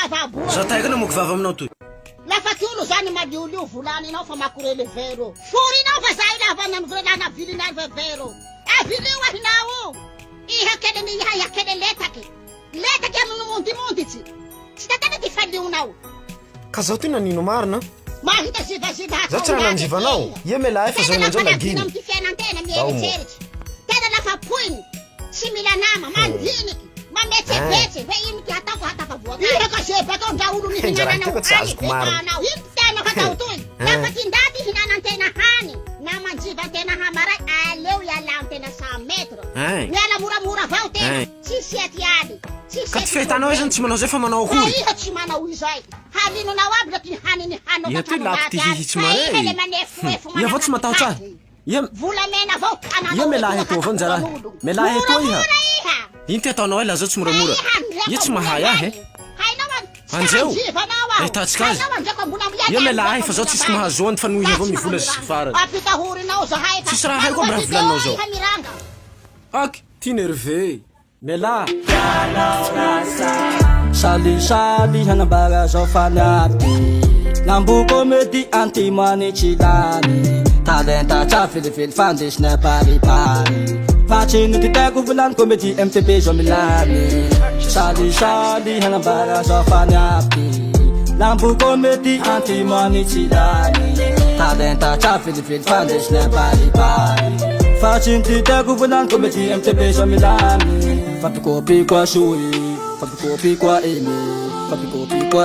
lava aboa. Za taika namoky vava aminao toy. Lafa ty olo zany maliolio volaninao fa makorely vero. Forinao fa zay lava nanvrelana vilinay vero. Avilio ahinao. Iha kely ny iha iha kely letaky. Letaky amin'ny mondimonditsy. Tsy tatana ty falionao. Ka zaho ty nanino marina? Mahita zivaziva Zaho tsy raha nanjiva anao. Ia miala ahy fa zaho Tena nanjao lafa laginy. lavina amy ty fiainan-tena Tao moa. mieritseritsy. Tena lafa poiny. Tsy mila nama, mandiniky, mametsevetse hoe ino ty ataoko hatafavoaka. Iha ka ze bakao ndra olo Enjara nihinananao ty ko tsy hany azoko marina. vetanao. Ino ty tianao hatao toy? Lafa ty ndaty hihinanan-tena hany na manjivan-tena hamaray aleo ialan-tena 100 mètres. Hein. Miala moramora avao tena. Hein. Tsisy aty aly. Tsisy Ka ty aty fahitanao izy zany tsy manao zay fa manao Fa akory. iha tsy manao izay. Halinonao aby la ty haniny hanao Iha ty lako ty hihi tsy mare. Fa iha le manefoefo Iha avao tsy matahotra ahy. Iha Volamena avao tananao. Iha mialahy eto avao njara. Mialahy eto iha. Moramora iha. Ino ty ataonao ahy lazao tsy moramora. Iha tsy mahay ahy e. Hainao an. Anjeo. Anjivanao aho. Ahitantsika azy. Hainao anjeko mbola miala. Iha mialahy ahy fa zao tsisy mahazo any fa noho iha avao mivola sy farany. Ampitahorinao zahay fa. Tsisy raha haiko aby raha volaninao zao. Iha miranga. Aky, ty nerveux. Mialahy. Salisaly hanambara zao fa niaty Lambo comédie anty manitsy lany Talenta tsa velively fandesina paripary Fa tsy notitaiko volany comédie MTP zao milamy Salisaly hanambara zao fa niaty Lambo comédie anty manitsy lany Talenta tsa velively fandesina paripary Fa tsy notitaiko volany comédie MTP zao milamy Fampikopiko soy, fampikopiko aimé, fampikopiko.